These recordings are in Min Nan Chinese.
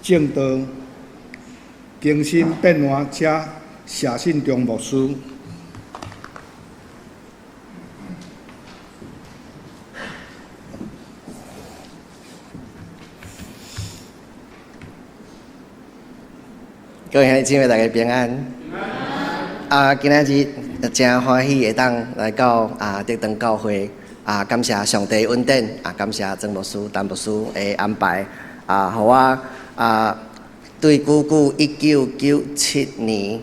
證道更新變換，請謝信忠牧師。各位兄弟姊妹，大家平安。啊，今仔日誠歡喜會當來到德堂教會啊，感謝上帝恩典啊，感謝曾牧師、陳牧師的安排啊，予我對久久1997年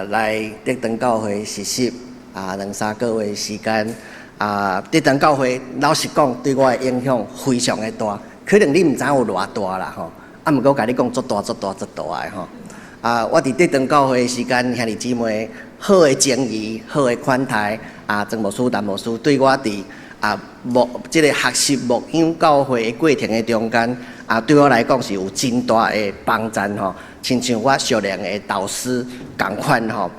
來德堂教會實習兩三個月時間啊，德堂教會老實講對我的影響非常的大，可能你毋知有偌大啦吼，啊，毋過我共你講足大足大足大的吼。我佇德堂教會的時間，兄弟姊妹好的情誼，好的款待，曾牧師、陳牧師對我佇牧這个學習牧養教會的過程的中間，對我來講是有真大的幫助吼，親像我屬靈的導師仝款吼。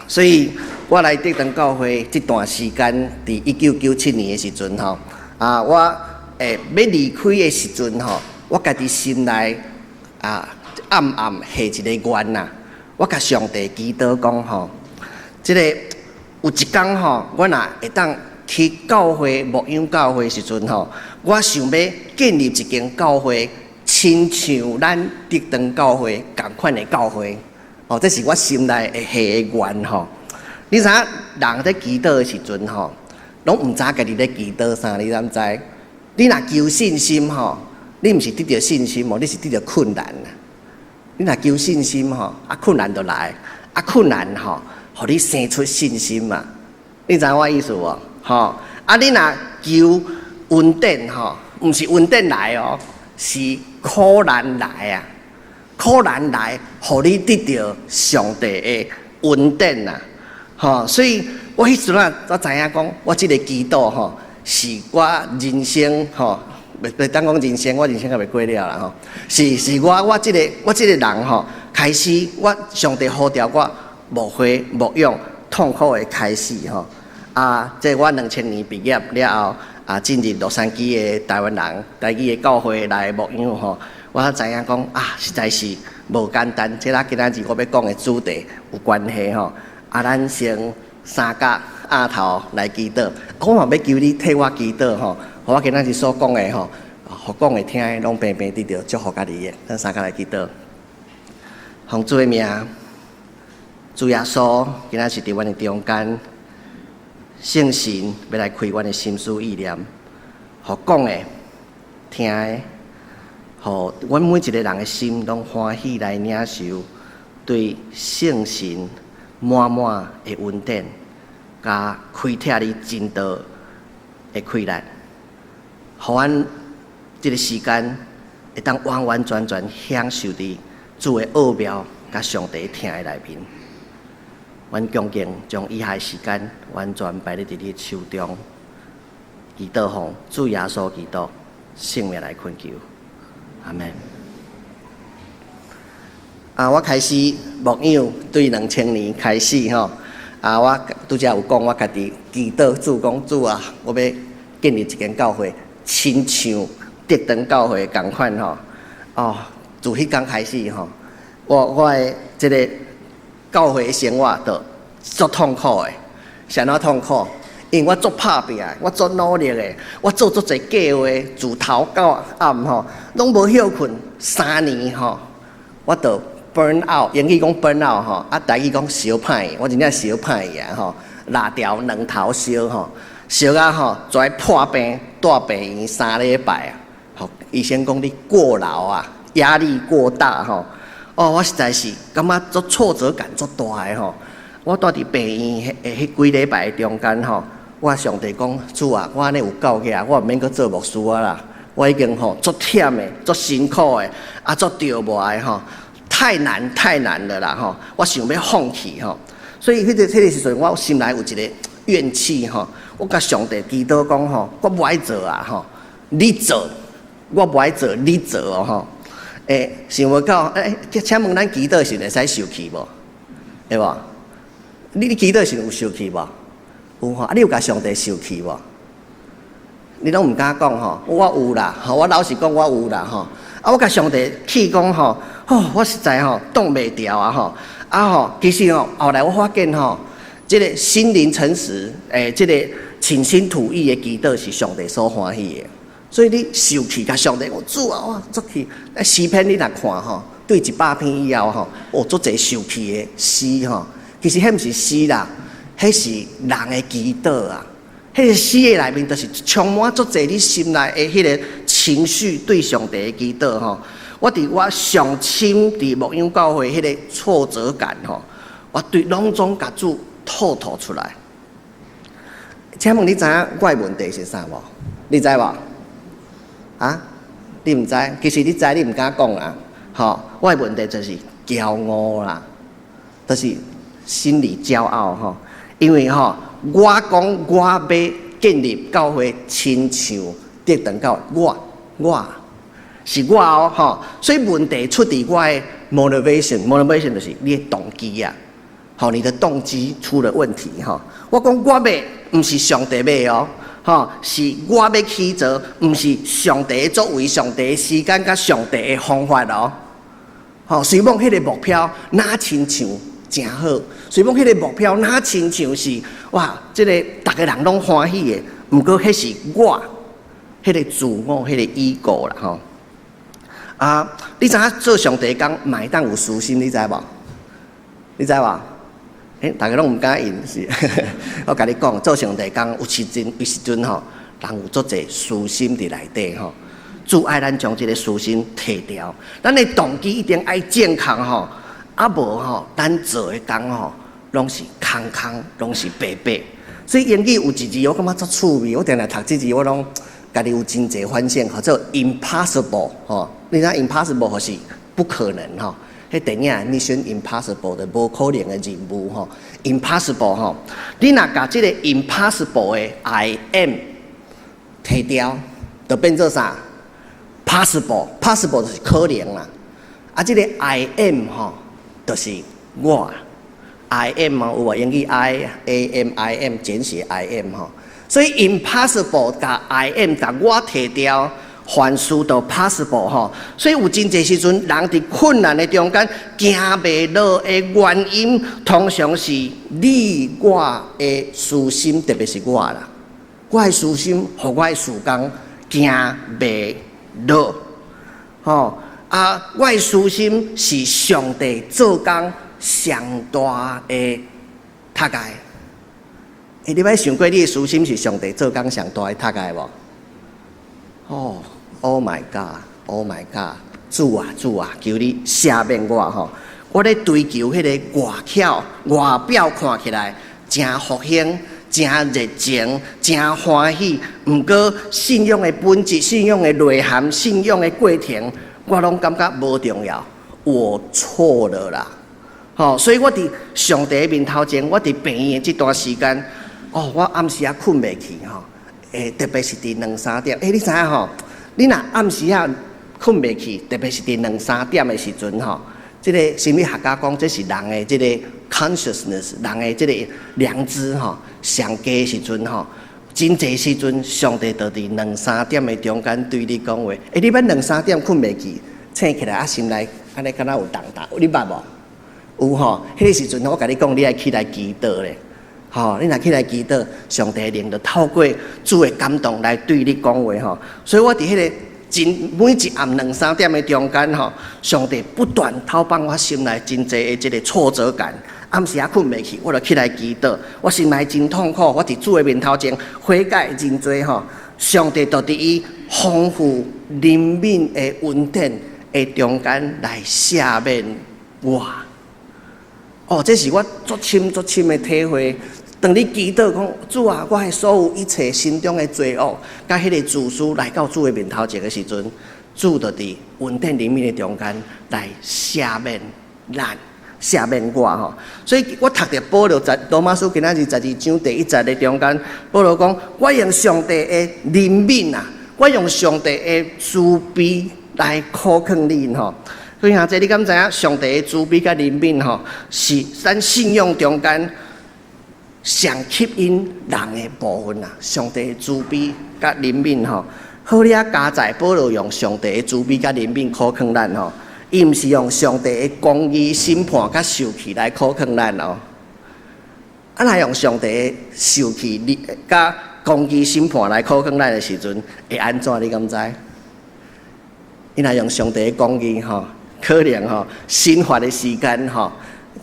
所以我來德堂教會這段時間，佇1997年的時陣吼，我欲離開的時陣吼，我家己心內暗暗下一个願呐，我共上帝祈禱講吼，這个有一工吼，我若會當去教會牧養教會時陣吼，我想欲建立一間教會，親像咱德堂教會仝款的教會，哦，這是我心內會下的願吼。你知影人佇祈禱的時陣吼，攏毋知家己咧祈禱啥，你敢知？你若求信心吼，你毋是得著信心哦，你是得著困難啊。你若求信心吼，困難就來，困難吼，予你生出信心嘛。你知影我意思無？吼，你若求恩典吼，毋是恩典來哦，是苦難來啊！苦難來，予你得著上帝的恩典啊！吼，所以我彼陣啊，我知影講，我這个祈禱吼，是我人生吼。袂袂當講人生，我人生猶未過了啦吼。是是我我這个我這个人吼，開始我上帝呼召我牧會牧養痛苦的開始吼。這我2000年畢業了後，進入洛杉磯的台灣人台語的教會來牧養吼。我才知影講啊，實在是無簡單。這佮今仔日我欲講的主題有關係吼。咱先三角額頭來祈禱。我嘛欲求你替我祈禱吼。我今仔日所講的吼，予講的聽的攏平平得著祝福家己的。咱三個來祈禱，奉主的名，主耶穌今仔日佇阮的中間，聖神欲來開阮的心思意念，予講的、聽的，予阮每一个人的心攏歡喜來領受對聖神滿滿的恩典，佮開拓你真道的氣力。予阮這个時間會當完完全全享受佇主的奧妙佮上帝疼的內面。阮恭敬將以下時間完全擺佇你的手中，祈禱奉主耶穌基督聖名來懇求，阿們。我開始牧養對2000年開始吼，我拄才有講，我家己祈禱主講主啊，我欲建立一間教會。親像德堂教會仝款吼，哦，自彼工開始吼，我的這个教會生活就足痛苦的，是按怎痛苦？因為我足拍拚的，我足努力的，我做足濟計劃，自頭到暗吼，攏無歇睏3年吼，我就 burn out，英語講 burn out 吼，台語講燒歹，我真正燒歹去啊吼，蠟條兩頭燒吼。燒到吼，跩破病，蹛病院3禮拜啊！吼，醫生講你過勞啊，壓力過大吼。哦，我實在是感覺足挫折感足大的吼。我蹛佇病院彼幾禮拜的中間吼，我上帝講主啊，我按呢有夠額，我毋免閣做牧師啊啦。我已經吼足忝的，足辛苦的，足著無的吼，太難太難了啦吼。我想欲放棄吼，所以彼個時陣，我心內有一個怨氣吼。我共上帝祈禱講吼，我無愛做啊吼，你做，我無愛做，你做哦吼。想無到，請問咱祈禱時會使受氣無？會無？你祈禱時有受氣無？有吼，你有共上帝受氣無？你攏毋敢講吼，我有啦，吼，我老實講，我有啦吼。啊，我共上帝氣講吼，吼，我實在吼擋袂牢啊吼，啊吼，其實吼，後來我發現吼，這個心靈誠實，這個傾心吐意的祈禱是上帝所歡喜的。所以你受氣共上帝講，主啊，我足氣。啊，詩篇你若看吼，對100篇以後吼，哦，足濟受氣的詩吼，其實彼毋是詩啦，彼是人的祈禱啊。彼個詩的內面，就是充滿足濟你心內的彼個情緒對上帝的祈禱吼。我佇我上深佇牧養教會彼個挫折感吼，我對攏總共主吐吐出來。請問你知影我的問題是啥無？你知無？啊？你毋知？其實你知，你毋敢講啦。吼，我的問題就是驕傲啦，就是心裡驕傲吼。因為吼，我講我欲建立教會，親像得長教會，我是我哦吼，所以問題出佇我的 motivation，motivation 就是你的動機啊，吼，你的動機出了問題吼。我講我欲，毋是上帝欲哦，吼，是我欲去做，毋是上帝的作為、上帝的時間佮上帝的方法哦。吼，雖罔彼個目標若親像誠好，雖罔彼個目標若親像是哇，這個逐个人攏歡喜的，毋過彼是我彼個自我、彼個 ego 啦吼。啊，你知影做上帝工嘛會當有私心，你知無？你知無？欸，逐家攏毋敢應是。我共你講，做上帝工有時陣，有時陣吼，人有足濟私心佇內底吼。主愛咱將這個私心提掉，咱的動機一定愛正確吼，啊無吼，咱做的工吼，攏是空空，攏是白白。所以英語有一字我感覺足趣味，我定定讀這字我攏家己有真濟反省，叫做 impossible 吼。你知 impossible 就是不可能吼。彼電影 Mission Impossible 的無可能的任務吼，impossible 吼。你若共這個 impossible 的 I M 提掉，就變做啥？possible，possible 就是可能啦。啊，這個 I M 吼，就是我。I M 哦，有無英語 I A M I M 簡寫 I M 吼。所以 impossible 共 I M 共我提掉，凡事都 possible 吼。所以有真濟時陣，人佇困難的中間行袂落的原因，通常是你我的私心，特別是我啦。我的私心，予我的事工行袂落，吼啊！我的私心是上帝做工上大的窒礙。欸，你捌想過你的私心是上帝做工上大的窒礙無？哦，Oh my God，Oh my God，主啊主啊，求你赦免我吼！我咧追求彼個外巧外表看起來誠復興、誠熱情、誠歡喜，毋過信仰的本質、信仰的內涵、信仰的過程，我攏感覺無重要。我錯了啦！吼，所以我佇上帝的面頭前，我佇病院的這段時間，哦，我暗時仔睏袂去吼，特別是佇兩三點，欸，你知影吼？你若暗時仔睏袂去，特別是佇兩三點的時陣吼，這個心理學家講，這是人的這個 consciousness，人的這個良知吼，上低的時陣吼，真濟時陣，上帝就佇兩三點的中間對你講話。欸，你捌兩三點睏袂去，醒起來啊，心內按呢敢若有重擔，你捌無？有吼，彼個時陣我共你講，你愛起來祈禱咧。吼，你若起來祈禱，上帝靈就透過主的感動來對你講話吼。所以我佇彼個真每一暗兩三點的中間吼，上帝不斷透放我心內真濟的這個挫折感。暗時仔睏袂去，我就起來祈禱。我心內真痛苦，我佇主的面頭前悔改認罪吼。上帝就佇伊豐富憐憫的恩典的中間來赦免我。哦，這是我足深足深的體會。當你祈禱講主啊，我的所有一切心中的罪惡，佮彼個自私來到主的面頭前的時陣，主就佇恩典憐憫的中間來赦免咱，赦免我吼。所以我讀著保羅在羅馬書今仔日12章第一節的中間，保羅講：我用上帝的憐憫啊，我用上帝的慈悲來苦勸你吼。所以兄弟，你敢知影上帝的慈悲佮憐憫吼，是咱信仰中間上吸引人的部分啊！上帝的慈悲佮憐憫吼，好了，佳哉保羅用上帝的慈悲佮憐憫苦勸咱吼，伊毋是用上帝的公義審判佮受氣來苦勸咱哦。啊，若用上帝的受氣佮公義審判來苦勸咱的時陣，會按怎？你敢知？伊若用上帝的公義吼，可能吼審罰的時間吼，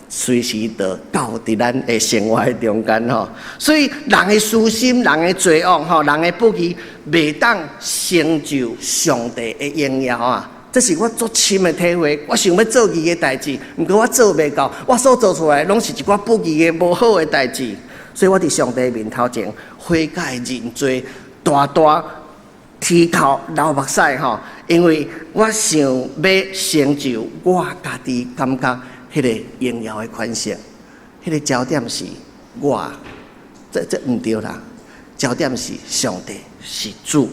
隨時就到佇咱的生活的中間吼。所以人的私心、人的罪惡吼、人的不義，袂當成就上帝的榮耀啊！這是我足深的體會。我想欲做義的代誌，毋過我做袂到，我所做出來攏是一寡不義的、無好的代誌。所以我佇上帝面頭前悔改認罪，大大啼哭流目屎吼，因為我想欲成就我家己感覺彼個榮耀的款式，彼個焦點是我，這毋對啦。焦點是上帝，是主。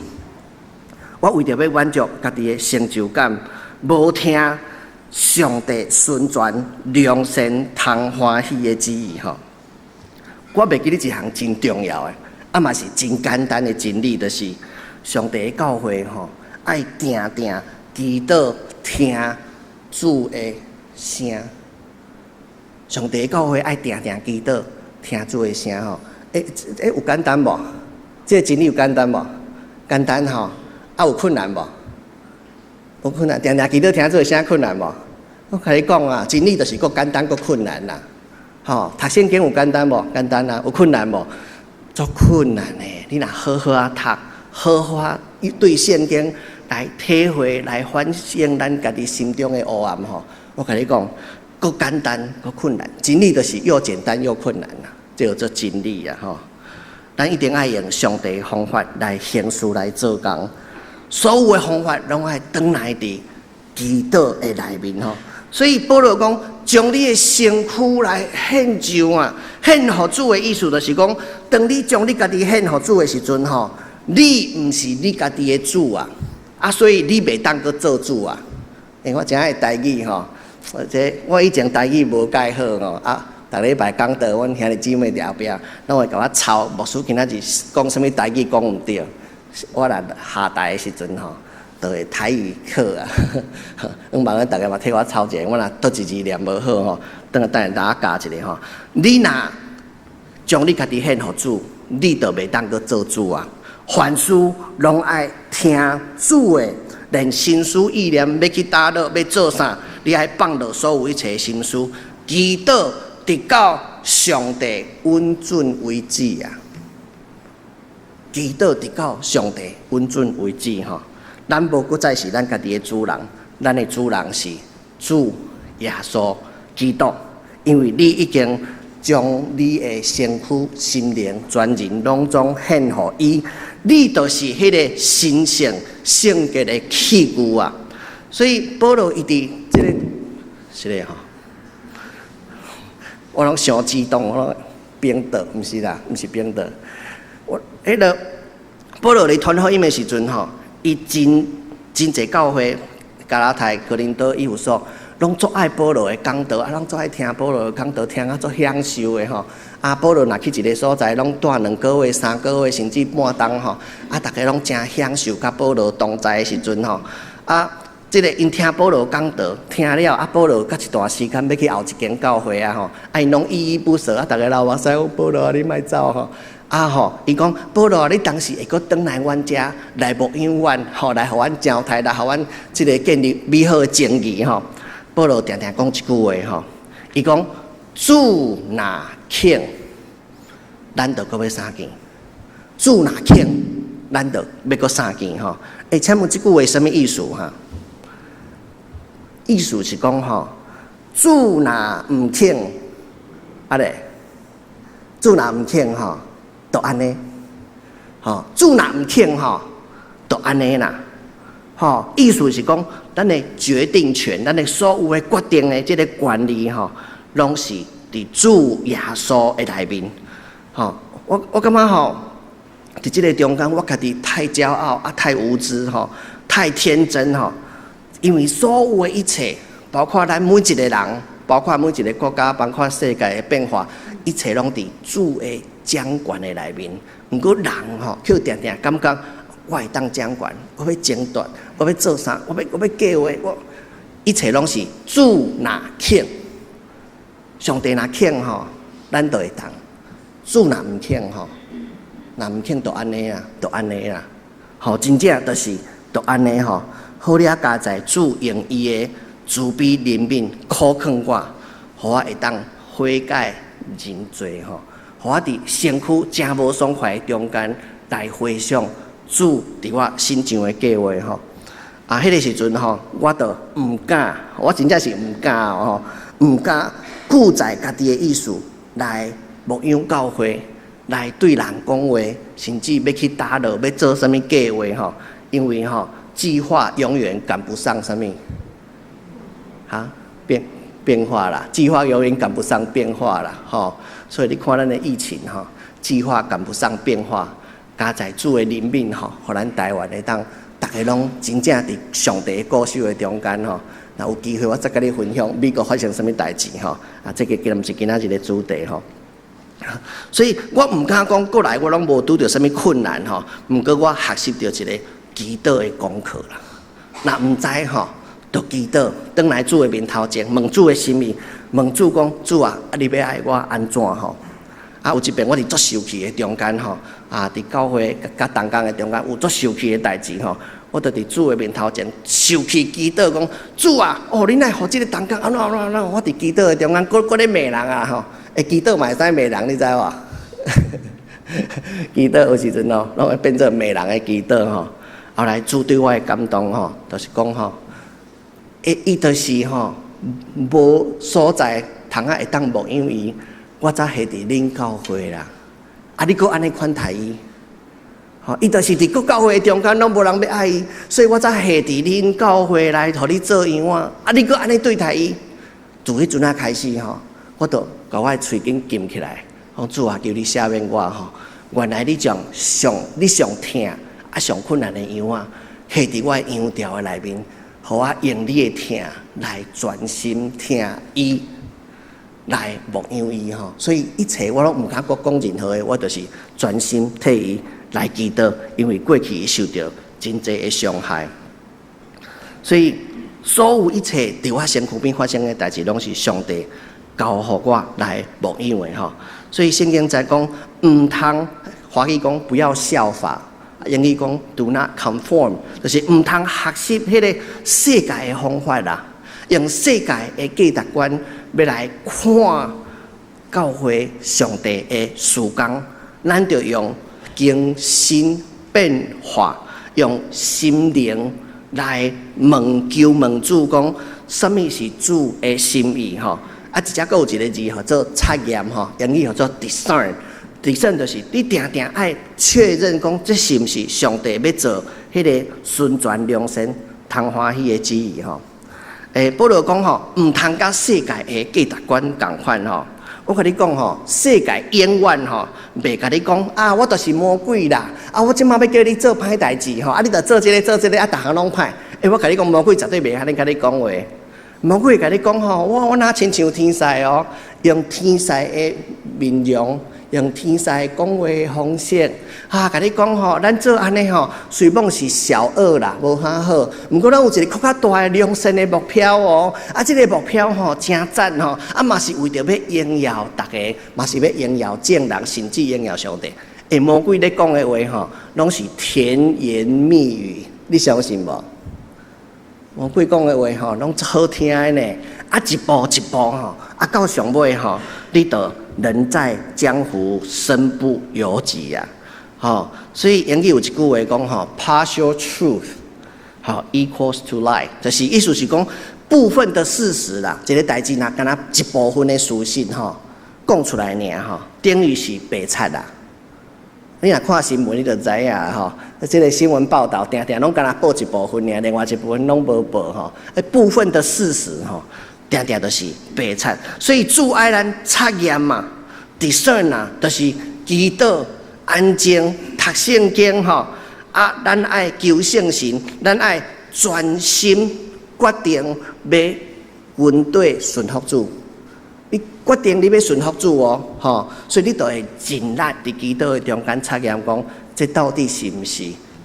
我為著欲滿足家己的成就感，無聽上帝純全良善通歡喜的旨意吼。我袂記得一項真重要的，啊嘛是真簡單的真理，就是上帝的教會吼，愛定定祈禱聽主的聲。上帝的教會愛定定祈禱聽主的聲吼。欸，有簡單無？這個真理有簡單無？簡單吼，啊有困難無？有困難，定定祈禱聽主的聲困難無？我共你講啊，真理就是閣簡單閣困難啦。吼，讀聖經有簡單無？簡單啊，有困難無？足困難的。你若好好仔讀，好好仔對聖經來體會、來反省咱家己心中的黑暗吼。我共你講，閣簡單閣困難，真理就是又簡單又困難啦，這叫做真理啊吼。咱一定愛用上帝的方法來行事來做工，所有的方法攏愛轉來佇祈禱的內面吼。所以保羅講，將你的身軀來獻上啊，獻予主的意思就是講，當你將你家己獻予主的時陣吼，你毋是你家己的主啊，啊，所以你袂當閣做主啊。欸，我誠愛台語吼，這我以前台語無蓋好吼，啊，逐禮拜講道，阮兄弟姊妹佇後壁，攏會共我抄牧師今仔日講啥物台語講毋對，我若下台的時陣吼，就會台語課啊，阮望逐家嘛替我抄一下，我若佗一字念無好吼，等下等下教一下吼。你若將你家己獻予主，你就袂當閣做主啊。凡事攏愛聽主的，連心思意念欲去佗落，欲做啥，你愛放落所有一切心思，祈禱直到上帝允准為止啊！祈禱直到上帝允准為止吼。咱無閣再是咱家己的主人，咱的主人是主耶穌基督，因為你已經將你的身軀、心靈、全人攏總獻予伊，你就是彼個神聖聖潔的器具啊！所以保羅伊佇這個是咧吼，我攏傷激動，我攏冰倒，毋是啦，毋是冰倒。我彼個保羅佇傳福音的時陣吼，伊真真濟教會，加拉太、哥林多、以弗所，攏足愛保羅的講道，啊，攏足愛聽保羅的講道，聽啊足享受的吼。啊，保羅若去一個所在，攏蹛2個月、3個月，甚至半冬吼。啊，逐家攏誠享受佮保羅同在的時陣吼。啊，這個𪜶聽保羅講道，聽了啊，保羅隔一段時間欲去後一間教會啊吼，啊，𪜶攏依依不捨啊，逐家流目屎，保羅啊，你莫走吼。啊吼，伊講保羅，你當時會閣轉來阮遮來牧養阮，吼，來予阮招待，來予阮這個建立美好的情誼吼。保羅定定講一句話吼，伊講主若肯，咱就閣欲相見；主若肯，咱就欲閣相見吼。欸，請問這句話啥物意思哈？意思是講吼，主若毋肯，啊咧，主若毋肯吼，就按呢，吼，主若毋肯吼，就按呢啦，吼，意思是講，咱的決定權，咱的所有的決定的這個權利吼，攏是佇主耶穌的內面，吼，我感覺吼，佇這個中間，我家己太驕傲啊，太無知吼，太天真吼，因為所有的一切，包括咱每一個人，包括每一個國家，包括世界的變化，一切攏佇主的掌權的內面。毋過人吼，卻定定感覺我會當掌權，我欲爭奪，我欲做啥，我欲計劃，我一切攏是主若肯，上帝若肯吼，咱就會當；主若毋肯吼，若毋肯就按呢啊，就按呢啦。吼，真正就是就按呢吼。好了，佳哉主用伊的慈悲憐憫苦勸我，予我會當悔改認罪吼，予我佇身軀誠無爽快的中間來回想主佇我身上的計劃吼。啊，彼個時陣吼，我就毋敢，我真正是毋敢吼，毋敢拒載家己的意思來牧養教會，來對人講話，甚至欲去打落，欲做啥物計劃吼，因為吼，計劃永遠趕不上啥物？哈，變化啦，計劃永遠趕不上變化啦，吼！所以你看咱的疫情吼，計劃趕不上變化，佳哉主的憐憫吼，予咱台灣會當逐家攏真正佇上帝顧守的中間吼。若有機會，我再共你分享美國發生啥物代誌吼。啊，這個今毋是今仔日的主題吼。所以我毋敢講過來我攏無拄著啥物困難吼，毋過我學習著一個祈禱的功課啦。若毋知吼，就祈禱，轉來主的面頭前，問主的心意，問主講：主啊，啊你欲愛我按怎吼？啊，有一遍我佇足受氣的中間吼，啊，佇教會佮同工的中間有足受氣的代誌吼，我就佇主的面頭前受氣祈禱講：主啊，哦，你哪會予這個同工按怎按怎按怎？我佇祈禱的中間，閣閣咧罵人啊吼！欸，祈禱嘛會使罵人，你知無？祈禱有時陣哦，攏會變做罵人的祈禱吼。後來主對我的感動吼，就是講吼，欸，伊就是吼，無所在通仔會當牧養伊，我才下佇恁教會啦。啊，你閣按呢款待伊，吼，伊就是佇各教會中間攏無人欲愛伊，所以我才下佇恁教會來予你做羊仔。啊，你閣按呢對待伊，自彼陣仔開始吼，我就共我的喙緊禁起來，講主啊，求你赦免我吼。原來你將上你上疼啊上困難的羊仔，下佇我的羊牢的內面，予我用你的疼來專心疼伊，來牧養伊吼。所以一切我攏毋敢閣講任何的，我就是專心替伊來祈禱，因為過去伊受著真濟的傷害。所以所有一切佇我身軀邊發生的代誌，攏是上帝交予我來牧養的吼。所以聖經在講，毋通華語講不要效法，英語講 do not conform，就是毋通學習彼個世界的方法啦，用世界的價值觀欲來看教會上帝的事工，咱著用更新變化，用心靈來問求問主講，啥物是主的心意吼？啊，這遮閣有一個字號做察驗吼，英語號做 discern。discern 就是你定定愛確認講，這是毋是上帝欲做彼個純全良善、通歡喜的旨意吼？欸，保羅講吼，毋通佮世界的價值觀仝款吼。我共你講吼，世界永遠吼袂共你講啊，我就是魔鬼啦！啊，我這馬欲叫你做歹代誌吼，啊，你著做這個做這個，啊，逐項攏歹。欸，我共你講，魔鬼絕對袂按呢共你講話。魔鬼會共你講吼，我若親像天使哦，用天使的面容，用天使講話的方式，啊，共你講吼，咱做按呢吼，雖罔是小惡啦，無遐好。毋過咱有一個閣較大的良善的目標哦，啊，這個目標吼誠讚吼，啊嘛是為著欲榮耀逐家，嘛是欲榮耀眾人，甚至榮耀上帝。欸，魔鬼咧講的話吼，攏是甜言蜜語，你相信無？魔鬼講的話吼，攏足好聽的呢。啊，一步一步吼，啊，到上尾吼，你就人在江湖身不由己啊！吼，所以英語有一句話講吼，partial truth，吼，equals to lie，就是意思是講部分的事實啦。一個代誌若干焦一部分的事實吼，講出來爾吼，等於是白賊啦。你若看新聞，你就知影吼。這個新聞報導，定定攏干焦報一部分爾，另外一部分攏無報吼。部分的事實吼，定定都是白賊。所以主愛咱察驗嘛，discern 啊，就是祈禱、安靜、讀聖經吼。啊，咱愛求聖神，咱愛專心決定欲跟綴順服主。你決定你欲順服主哦，吼，所以你就會盡力佇祈禱的中間察驗講，這到底是毋是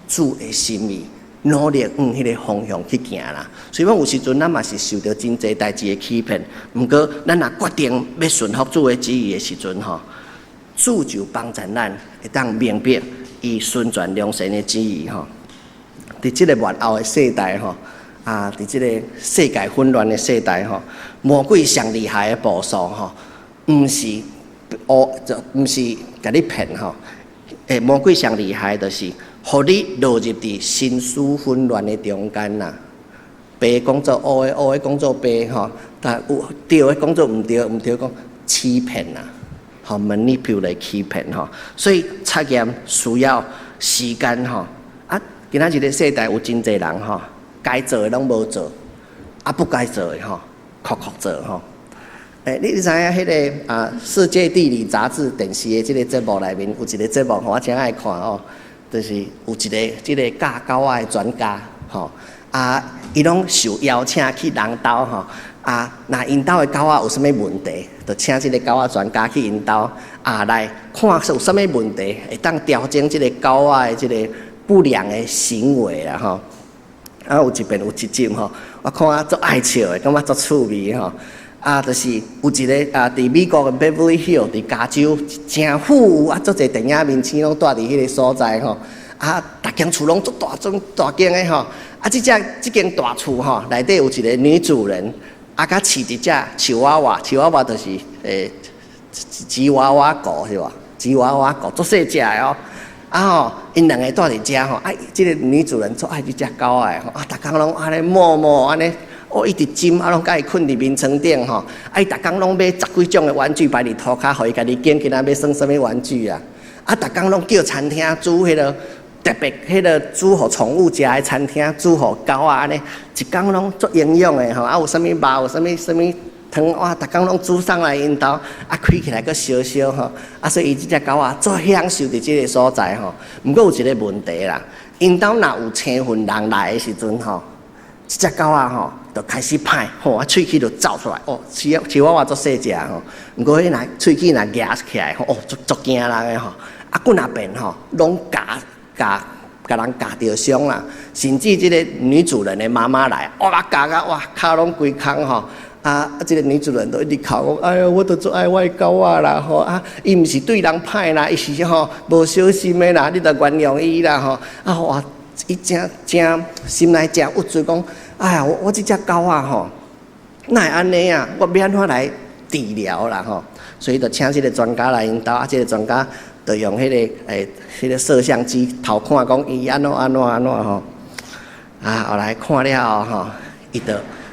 主的心意，努力向彼个方向去行啦。雖然有時陣咱嘛是受著真濟代誌的欺騙，毋過咱若決定欲順服主的旨意的時陣吼，主就幫助咱會當明白伊純全良善的旨意吼。佇這個末後的世代吼，啊，佇這個世界混亂的世代吼，魔鬼上厲害的步數吼，毋是哦，就毋是共你騙吼。魔鬼上厲害就是，予你落入佇心思混亂的中間啦。白講做烏的，烏的講做白吼，但有對的講做毋對，毋對講欺騙啦，吼，manipulate 欺騙吼。所以測驗需要時間吼。啊，今仔日個世代有真濟人吼，該做的攏無做，啊，不該做的吼，攏攏做吼。你知影彼个啊，世界地理雜誌電視的這个節目內面有一個節目，我誠愛看哦，就是有一个這个教狗仔的專家吼，啊，伊攏受邀請去人兜吼，啊，若𪜶兜的狗仔有啥物問題，就請這個狗仔專家去𪜶兜啊來看有啥物問題，會當調整這个狗仔的這个不良的行為啦吼。啊，有一遍有一集吼，我看啊足愛笑的，感覺足趣味吼。啊，就是有一个啊，佇美國的 Beverly Hills，佇加州誠富有啊，足濟電影明星攏住佇彼个所在吼。啊，逐間厝攏足大種大間的吼。啊，這隻這間大厝吼，內底有一个女主人，啊，佮飼一隻吉娃娃，吉娃娃就是吉娃娃狗是無？吉娃娃狗足細隻的哦。啊吼，𪜶兩个住佇遮吼，啊，這个女主人足愛這隻狗仔的吼，啊，逐工攏按呢摸摸按呢。哦，一直枕啊，攏共伊睏佇眠床頂吼，啊，伊逐工攏買十幾種的玩具擺佇塗跤，予伊家己揀，今仔欲耍啥物玩具啊？啊，逐工攏叫餐廳煮彼个特別彼个煮予寵物食的餐廳，煮予狗仔按呢，一工攏足營養的吼，啊，有啥物肉，有啥物啥物湯，哇，逐工攏煮送來𪜶兜，啊，開起來閣燒燒吼，啊，所以伊這隻狗仔足享受佇這个所在吼。毋過有一個問題啦，𪜶兜若有生份人來的時陣吼，這隻狗仔吼，就開始歹吼，啊，喙齒就走出來，哦，吉娃娃足細隻吼，毋過彼若喙齒若夯起來吼，哦，足足驚人的吼，啊，幾若遍吼，攏咬咬共人咬著傷啦，甚至這個女主人的媽媽來，哇，咬甲哇，跤攏規空吼，啊，這个女主人都一直哭講，哎喲，我都足愛我的狗仔啦吼，啊，伊毋是對人歹啦，伊是吼無小心的啦，你著原諒伊啦吼，啊哇，伊誠誠心內誠鬱卒講。哎呀，我這隻狗仔吼，哪會按呢啊？我欲按怎來治療啦吼？所以就請這个專家來𪜶兜，啊，這个專家就用彼个攝像機偷看，講伊按怎按怎按怎吼。啊，後來看了後吼，伊就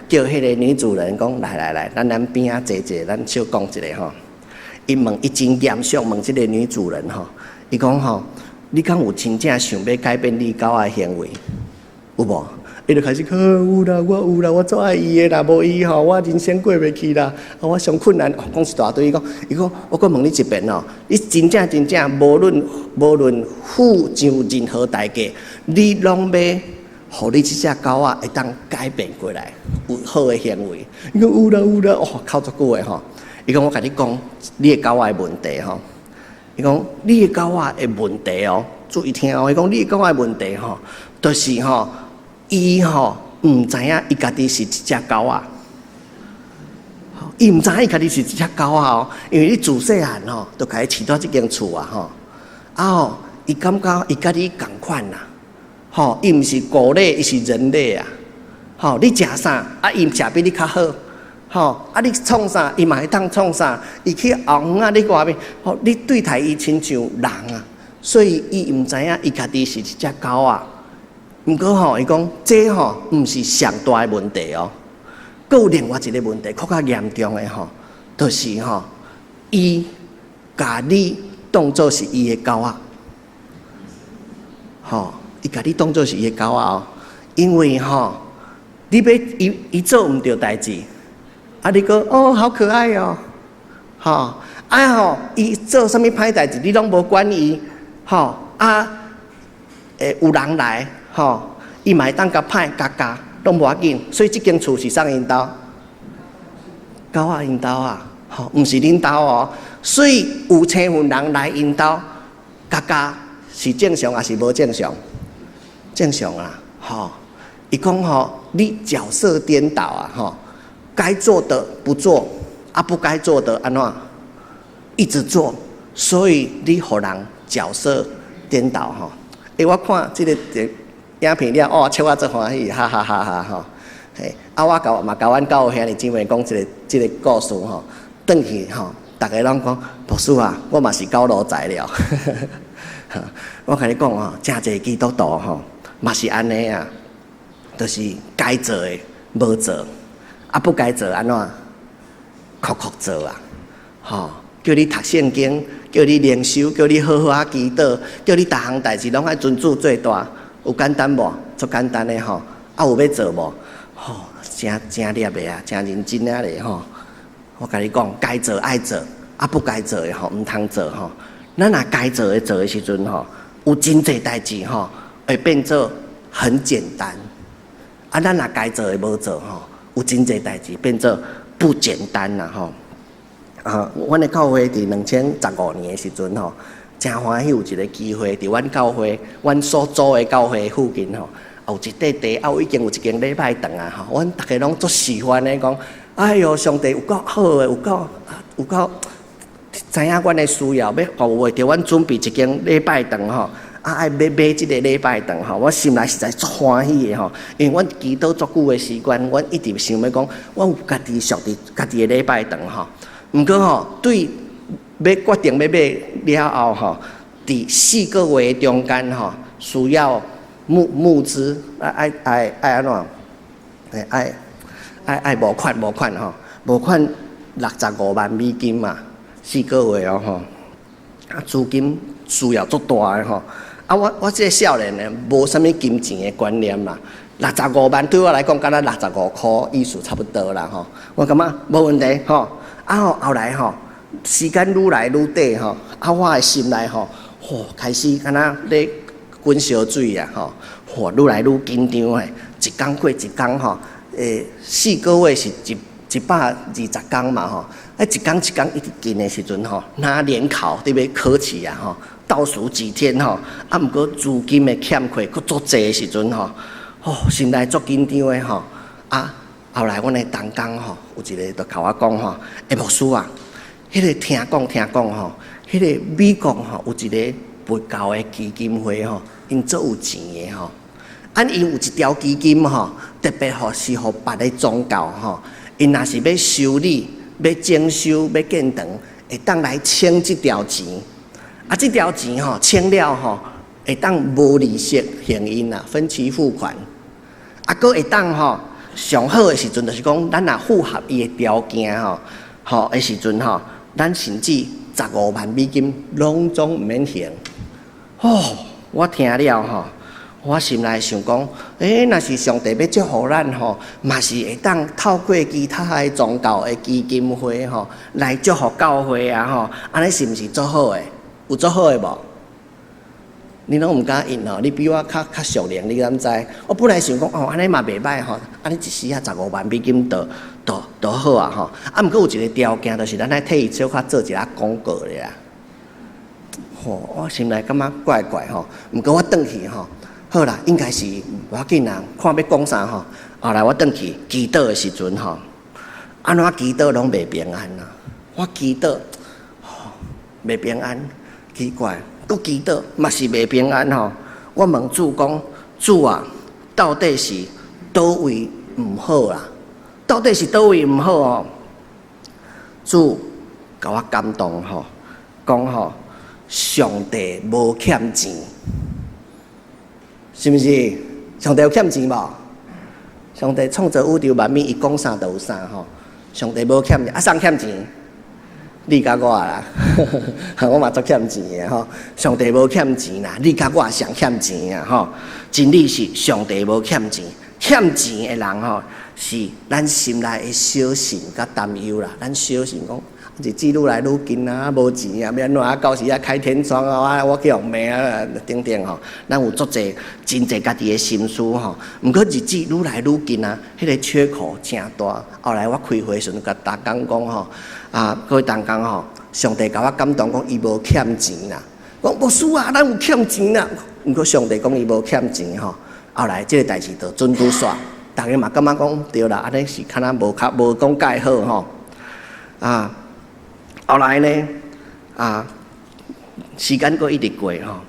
叫彼个女主人講：來來來，咱邊仔坐坐，咱小講一下吼。伊問，伊真嚴肅問這个女主人吼，伊講吼，你敢有真正想欲改變你狗仔行為？有無？伊就開始講，有啦，我有啦，我足愛伊的啦，無伊吼，我人生過袂去啦。啊，我上困難，講一大堆。伊講，伊講，我閣問你一遍哦，你真正真正無論付上任何代價，你攏欲予你這隻狗仔會當改變過來，有好的行為。伊講有啦有啦，哦，哭足久的吼。伊講我共你講，你的狗仔的問題吼。伊講你的狗仔的問題哦，注意聽哦。伊講你的狗仔的問題吼，就是吼。伊吼毋知影伊家己是一隻狗仔，伊毋知影伊家己是一隻狗仔哦，因為你自細漢吼，就共伊飼佇這間厝啊吼，啊吼，伊感覺伊佮你仝款啦，吼，伊毋是狗類，伊是人類啊，吼，你食啥啊，伊食比你較好，吼，啊你創啥，伊嘛會當創啥，伊去後園仔你外面，吼，你對待伊親像人啊，所以伊毋知影伊家己是一隻狗仔。毋過吼，伊講這吼毋是上大的問題哦，閣有另外一個問題，閣較嚴重的吼，就是吼，伊共你當做是伊的狗仔，吼，伊共你當做是伊的狗仔哦，因為吼，你欲伊伊做毋著代誌，啊，你講哦好可愛哦，吼，啊吼，伊做啥物歹代誌，你攏無管伊，吼，啊，有人來。吼，伊嘛會當共歹共咬，攏無要緊。所以這間厝是啥人𪜶兜？狗仔𪜶兜啊，吼，毋是恁兜哦。所以有生份人來𪜶兜，共咬是正常抑是無正常？正常啊，吼。伊講吼，你角色顛倒啊，吼，該做的不做，啊不該做的按怎一直做，所以你予人角色顛倒吼。欸，我看這個影片了，哦，笑啊足歡喜，哈哈哈哈吼。嘿，啊，我共嘛共阮教會兄弟姊妹講這個故事吼，轉去吼，逐家攏講牧師啊，我嘛是夠奴才了。我共你講吼，誠濟基督徒吼，嘛是按呢啊，就是該做的無做，啊不該做按怎，抾抾做啊，吼，叫你讀聖經，叫你靈修，叫你好好仔祈禱，叫你逐項代誌攏愛尊主最大，有簡單無？足簡單的吼，啊有欲做無？吼，誠誠掠的啊，誠認真啊咧吼。我共你講，該做愛做，啊不該做的吼，毋通做吼。咱若該做的做的時陣吼，有真濟代誌吼，會變做很簡單。啊，咱若該做的無做吼，有真濟代誌變做不簡單啦吼。啊，阮的教會佇2015年的時陣吼，誠歡喜有一個機會，佇阮教會，阮所組的教會附近吼，有一塊地，啊，已經有一間禮拜堂啊吼。阮逐家攏足喜歡的講，哎喲，上帝有夠好的，有夠有夠知影阮的需要，欲服務著阮準備一間禮拜堂吼。啊，愛欲買這個禮拜堂吼，我心內實在足歡喜的吼，因為阮祈禱足久的時間，阮一直想欲講，阮有家己屬佇家己的禮拜堂吼。毋過吼，對欲決定欲買了後吼，佇4個月中間吼，需要募資，愛愛愛按怎？愛愛愛募款募款吼，募款65萬美金嘛，四個月哦吼，啊資金需要足大的吼，啊我這個少年呢，無啥物金錢的觀念啦，六十五萬對我來講，敢若65箍意思差不多啦吼，我感覺無問題吼，啊吼後來吼，時間愈來愈短吼，啊我的心內吼，吼開始敢若咧滾燒水啊吼，吼愈來愈緊張的，一工過一工吼，四個月是120工嘛吼，啊一工一工一直近的時陣吼，若聯考佇欲考試啊吼，倒數幾天吼，啊毋過資金的欠缺閣足濟的時陣吼，吼心內足緊張的吼，啊後來阮的同工吼，有一個就共我講吼，欸牧師啊，彼個聽講聽講吼，彼個美國吼有一個佛教的基金會吼，𪜶足有錢的吼，啊𪜶有一條基金吼，特別吼是予別个宗教吼，𪜶若是欲修理、欲整修、欲建堂，會當來請這條錢。啊，這條錢吼，請了吼，會當無利息還𪜶啦，分期付款。啊，閣會當吼，上好的時陣就是講，咱若符合伊的條件吼，吼的時陣吼，咱甚至15萬美金攏總毋免還。哦，我聽了吼，我心內想講，欸，若是上帝欲祝福咱吼，嘛是會當透過其他的宗教的基金會吼，來祝福教會啊吼，按呢是毋是足好的？有足好的無？你攏毋敢應吼，你比我較較屬靈，你敢知？我本來想講哦，按呢嘛袂䆀吼，按呢一時仔十五萬美金就就就好啊吼。啊，毋過有一個條件，就是咱愛替伊小可做一下廣告咧啊。吼，我心內感覺怪怪吼，毋過我轉去吼，好啦，應該是無要緊啦，看欲講啥吼。後來我轉去祈禱的時陣吼，按怎祈禱攏袂平安啊！我祈禱吼袂平安，奇怪，閣祈禱嘛是袂平安吼。我問主講：主啊，到底是佗位毋好啊？到底是佗位毋好哦？主共我感動吼，講吼，上帝無欠錢，是毋是？上帝有欠錢無？上帝創造宇宙萬物，伊講啥就有啥吼。上帝無欠錢，啊，誰欠錢？你佮我啦，我嘛足欠錢的吼。上帝無欠錢啦，你佮我上欠錢啊吼。真理是上帝無欠錢，欠錢的人吼，是咱心內的小信佮擔憂啦。咱小信講，日子愈來愈近啊，無錢啊，欲按怎啊？到時啊開天窗啊，我去予罵啊，等等吼。咱有足濟真濟家己的心思吼。毋過日子愈來愈近啊，彼個缺口誠大。後來我開會時陣，共同工講吼，啊，各位同工吼，上帝共我感動講，伊無欠錢啦。講牧師啊，咱有欠錢啦。毋過上帝講伊無欠錢吼。後來這个代誌就準拄煞，逐家嘛感覺講對啦，按呢是敢若無較無講蓋好吼。啊，後來呢，啊，時間閣一直過吼，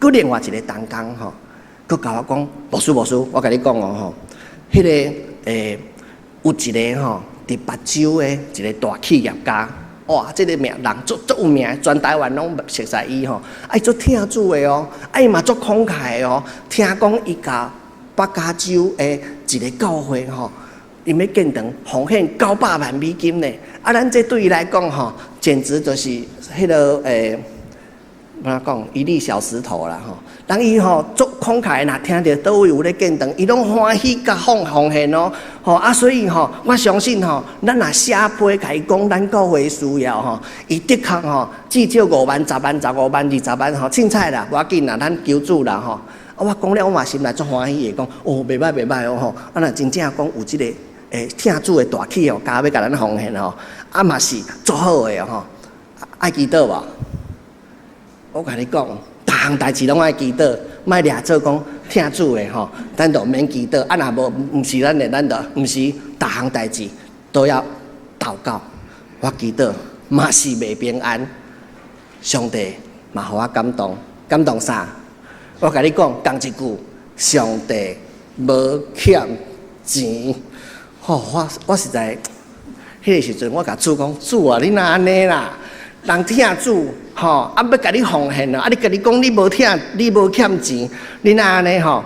閣另外一个同工吼，閣共我講，牧師牧師，我共你講哦吼，彼个有一个吼，佇北州的一个大企業家，哇，這个名人足足有名，全台灣攏熟似伊吼，啊伊足疼主的哦，啊伊嘛足慷慨的哦，聽講伊共北加州的一个教會吼，𪜶欲建堂奉獻900萬美金呢，啊咱這對伊來講吼，簡直就是彼个按怎講，一粒小石頭啦吼。人伊吼足慷慨，若聽著佗位有咧建堂，伊攏歡喜共奉獻哦。吼啊，所以吼，我相信吼，咱若寫批共伊講咱教會需要吼，伊的確吼，至少5萬、10萬、15萬、20萬吼，凊彩啦，無要緊啦，咱求主啦吼。啊，我講了，我嘛心內足歡喜的，講哦，袂䆀袂䆀哦吼。啊，若真正講有這个疼主的大企業家欲共咱奉獻吼，啊嘛是足好的吼。愛祈禱無？我共你講，逐項代誌攏愛祈禱，莫掠做講疼主的吼，咱就免祈禱。啊，若無毋是咱的，咱就毋是逐項代誌都要禱告。我祈禱嘛是袂平安，上帝嘛予我感動，感動啥？我共你講，仝一句，上帝無欠錢。吼，我實在，彼个時陣我共主講，主啊，你哪按呢啦？人疼主吼，啊欲共你奉獻啊，啊你家己講你無疼，你無欠錢，你哪按呢吼？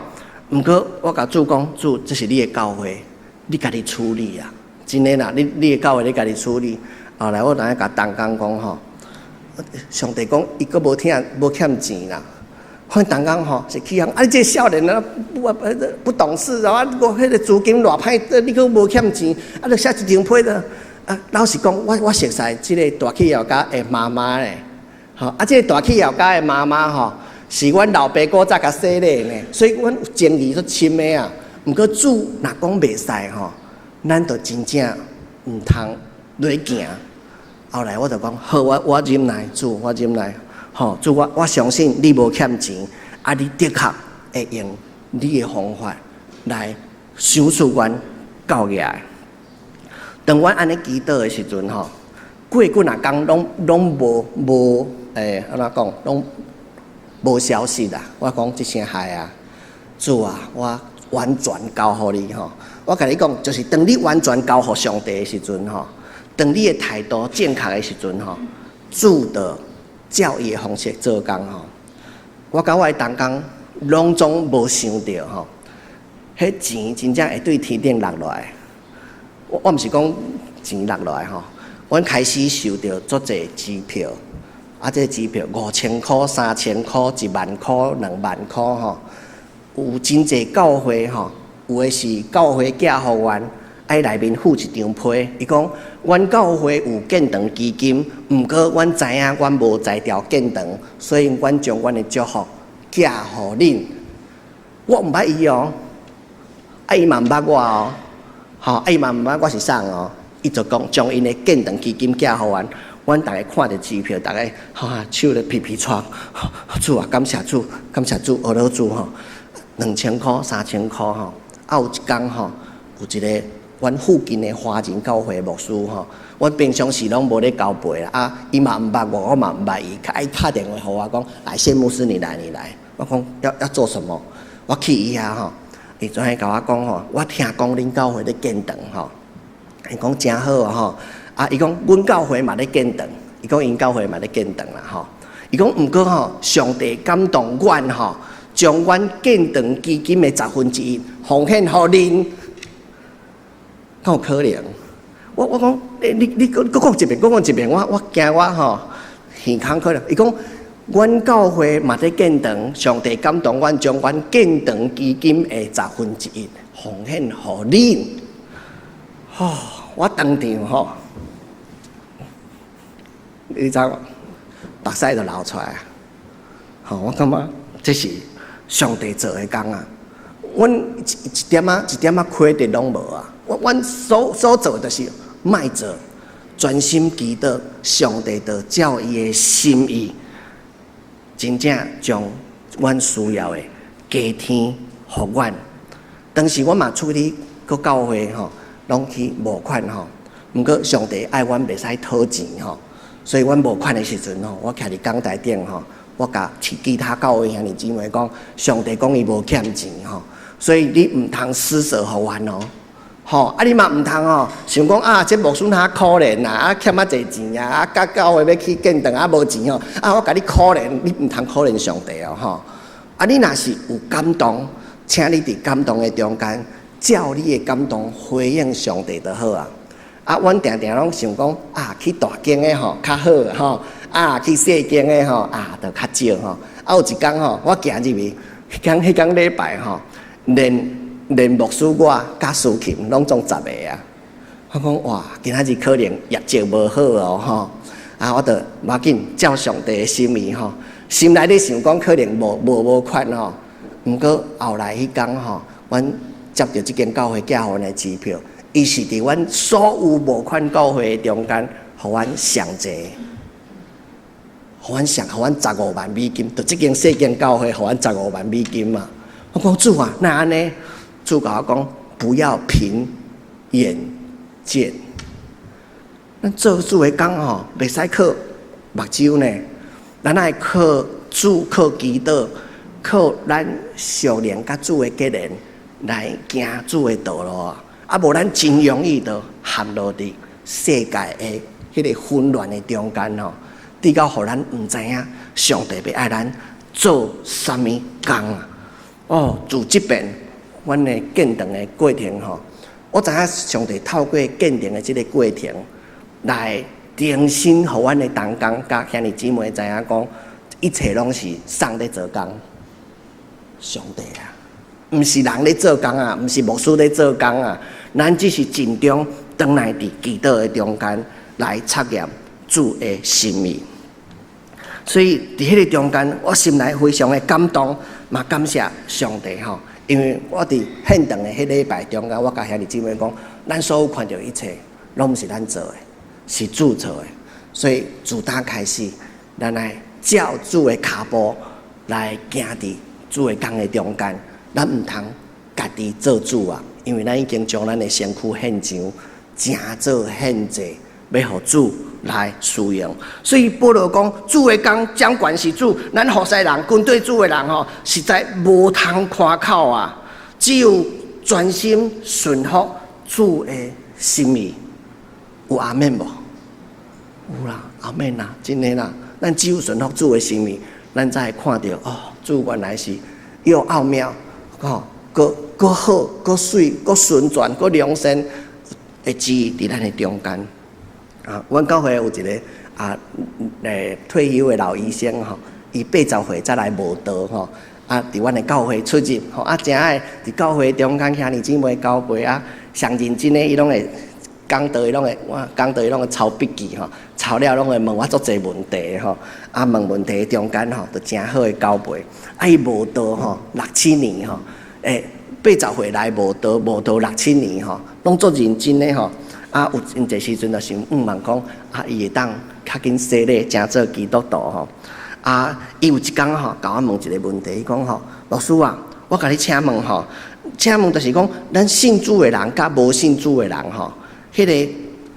毋過我共主講，主，這是你的教會，你家己處理啊！真的啦，你的教會你家己處理。後來我當下共同工講吼，上帝講伊閣無疼無欠錢啦。反正同工吼是起哄，啊你這个少年啊不懂事啊！我彼个資金偌歹，你閣無欠錢，啊著寫一張批的。啊，老實講，我熟似這个大企業家的媽媽咧，吼啊，這个大企業家的媽媽吼，是阮老爸古早共洗禮呢，所以阮情誼足深的啊。毋過主若講袂使吼，咱就真正毋通落行。後來我就講，好，我忍耐，主，我忍耐，吼，主我相信你無欠錢，啊，你的確會用你的方法來賞賜阮教業。當阮按呢祈禱的時陣吼，過幾若工攏攏無按怎講，攏無消息啦。我講這聲害啊，主啊，我完全交予你吼。我共你講，就是當你完全交予上帝的時陣吼，當你的態度正確的時陣吼，主就照伊的方式做工吼。我佮我的同工攏總無想著吼，彼錢真正會對天頂落落來。我毋是講錢落落來吼，阮開始收著足濟支票，啊，這支票5000箍、3000箍、1萬箍、2萬箍吼，有真濟教會吼，有的是教會寄予阮，愛內面附一張批，伊講阮教會有建堂基金，毋過阮知影阮無才調建堂，所以阮將阮的祝福寄予恁。我毋捌伊哦，啊伊嘛毋捌我哦。吼，啊伊嘛毋捌我是啥哦，伊就講將𪜶的建堂基金寄予阮，阮逐家看著支票，逐家哈手咧皮皮掣，主啊，感謝主，感謝主，阿羅主吼，2000箍、3000箍吼，啊有一工吼，有一个阮附近的華人教會牧師吼，阮平常時攏無咧交陪啦，啊伊嘛毋捌我，我嘛毋捌伊，較愛敲電話予我講，來謝牧師你來你來，我講要做什麼？我去伊遐吼。伊昨昏共我講吼，我聽講恁教會咧建堂吼，伊講誠好吼，啊，伊講阮教會嘛咧建堂，伊講𪜶教會嘛咧建堂啦吼，伊講毋過吼，上帝感動阮吼，將阮建堂基金的1/10奉獻予恁，敢有可能？我講，你閣講一遍，閣講一遍，我驚我吼耳空可能。伊講。阮教會嘛佇建堂，上帝感動阮，將阮建堂基金的1/10奉獻予恁。吼，我當場吼，你知無？目屎就流出來啊！吼，我感覺這是上帝做的工啊！阮一點仔一點仔虧的攏無啊！阮所做的就是莫做，專心祈禱，上帝就照伊的心意。真正將阮需要的加添予阮。當時我嘛出去閣教會吼，攏去募款吼。毋過上帝愛阮袂使討錢吼，所以阮募款的時陣吼，我徛佇講台頂吼，我共其他教會兄弟姊妹講，上帝講伊無欠錢吼，所以你毋通施捨予阮哦。吼，啊你嘛毋通吼，想講啊，這牧師較可憐啊，啊欠較濟錢啊，啊佮教會欲起建堂啊無錢吼，啊我共你可憐，你毋通可憐上帝哦吼。啊你若是有感動，請你佇感動的中間，照你的感動回應上帝就好啊。啊，阮定定攏想講啊，去大間的吼較好吼，啊去細間的吼啊就較少吼。啊有一工吼，我行入去，彼工禮拜吼，連牧師我佮司琴攏總十个啊！我講哇，今仔日可能業績無好哦吼！啊，我就無要緊，照上帝的心意吼，心內咧想講可能無款吼。毋過後來彼工吼，阮接著這間教會寄予阮的支票，伊是佇阮所有募款教會的中間，予阮上濟，予阮15萬美金，就這間細間教會予阮十五萬美金嘛。我講主啊，哪按呢？主共我講，不要憑眼見。咱做主的工吼，袂使靠目睭呢，咱愛靠主、靠祈禱、靠咱屬靈佮主的結連來行主的道路啊！啊，無咱真容易就陷落佇世界的彼个混亂的中間吼，直到予咱毋知影上帝欲愛咱做啥物工啊！哦，自這遍阮的建堂的過程吼，我知影上帝透過建堂的這个過程，來重新予阮的同工佮兄弟姊妹知影講，一切攏是上帝做工，上帝啊，毋是人咧做工啊，毋是牧師咧做工啊，咱只是盡忠轉來佇祈禱的中間來查驗主的心意。所以佇彼個中間，我心內非常的感動，嘛感謝上帝吼。因為我佇獻堂的彼禮拜中間，我共兄弟姊妹講，咱所有看著一切，攏毋是咱做的，是主做的。所以自今開始，咱來照主的跤步來行佇主的工的中間，咱毋通家己做主啊，因為咱已經將咱的身軀獻上，成做獻祭，欲予主來使用。所以保羅講，主的工掌權是主，咱服侍人、跟隨主的人吼，實在無通誇口啊！只有專心順服主的心意。有阿們無？有啦，阿們啦，真的啦。咱只有順服主的心意，咱才會看著哦，主原來是又奧妙，吼，閣閣好，閣媠，閣純全，閣良善的旨意佇咱的中間。啊，阮教會有一个啊，退休的老醫生吼，伊80歲才來慕道吼，啊，佇阮的教會出入吼，啊，誠愛佇教會中間兄弟姊妹交陪啊，上認真的伊攏會講道，伊攏會我講道伊攏會抄筆記吼，抄了攏會問我足濟問題吼，啊，問問題中間吼，就誠好的交陪。啊，伊慕道吼，六七年吼，80歲來慕道，慕道六七年吼，攏足認真的吼。啊，有真濟時陣就想向望講，啊，伊會當較緊洗禮，成做基督徒吼。啊，伊有一工吼，共我問一个問題，伊講吼，牧師啊，我共你請問吼，請問就是講，咱信主的人佮無信主的人吼，彼个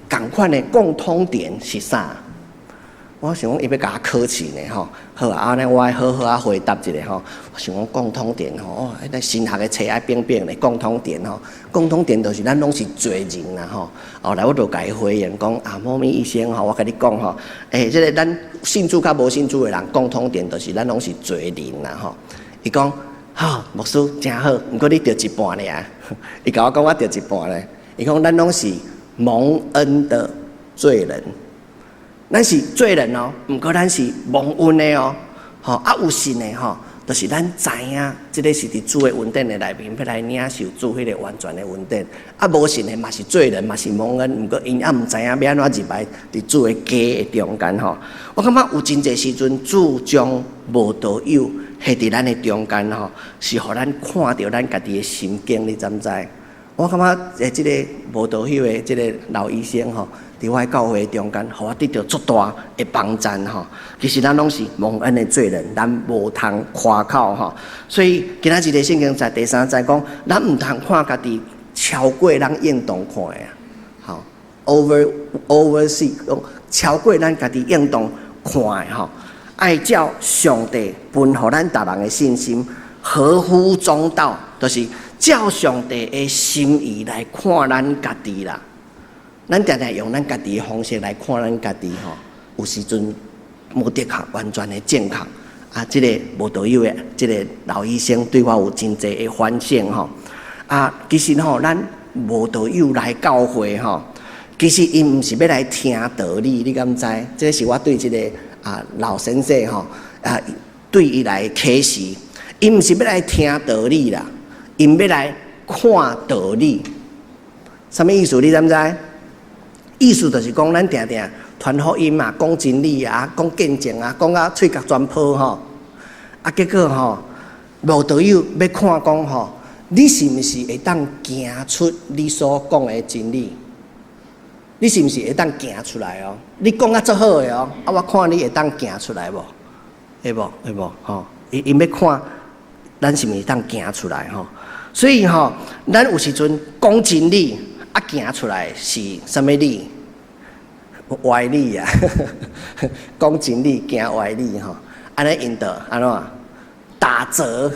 仝款的共通點是啥？我想講伊欲共我考試呢吼，好啊，按呢我愛好好啊回答一下吼。我想講共通點吼，哦，彼个神學的冊愛反反咧，共通點吼，共通點就是咱攏是罪人啦吼。後來我就共伊回應講啊，某咪醫生吼，我共你講吼，這个咱信主佮無信主的人共通點就是咱攏是罪人啦吼。伊講，吼，牧師誠好，毋過你著一半爾。伊共我講我著一半咧。伊講咱攏是蒙恩的罪人。咱是罪人哦，毋過咱是蒙恩的哦，吼啊有信的吼，就是咱知影，這个是佇主的恩典的內面，欲來領受主彼个完全的恩典。啊，無信的嘛是罪人，嘛是蒙恩，毋過𪜶猶毋知影欲按怎入來佇主的家的中間吼。我感覺有真濟時陣，主將無道友彼佇咱的中間吼，是予咱看著咱家己的心境，你知毋知？我感覺這个無道友的這个老醫生吼，佇我的教會中間，予我得著足大的幫贊吼。其實咱攏是蒙恩的罪人，咱無通誇口吼。所以今仔日的聖經在第三節講，咱毋通看家己超過咱應當看的啊。吼，oversee，超過咱家己應當看的吼。愛照上帝分予咱逐人的信心，合乎中道，就是照上帝的心意來看咱家己啦。咱定定用咱家己的方式來看咱家己吼，有時陣無的確完全的正確。啊，這个無道友的這个老醫生對我有真濟的反省吼。啊，其實吼，咱無道友來教會吼，其實𪜶毋是欲來聽道理，你敢知？這是我對這个老先生吼啊，對伊來啟示，𪜶毋是欲來聽道理啦。𪜶欲來看道理，啥物意思？你知毋知？意思就是講，咱定定傳福音啊，講真理啊，講見證啊，講甲喙角全泡吼。啊，結果吼，無道友欲看講吼，你是毋是會當行出你所講的真理？你是毋是會當行出來哦？你講甲足好的哦，啊，我看你會當行出來無？會無？會無？吼，𪜶欲看，咱是毋是會當行出來吼？所以吼，咱有時陣講真理，啊，行出來是啥物理？歪理啊！講真理，行歪理吼，按呢𪜶就按怎打折？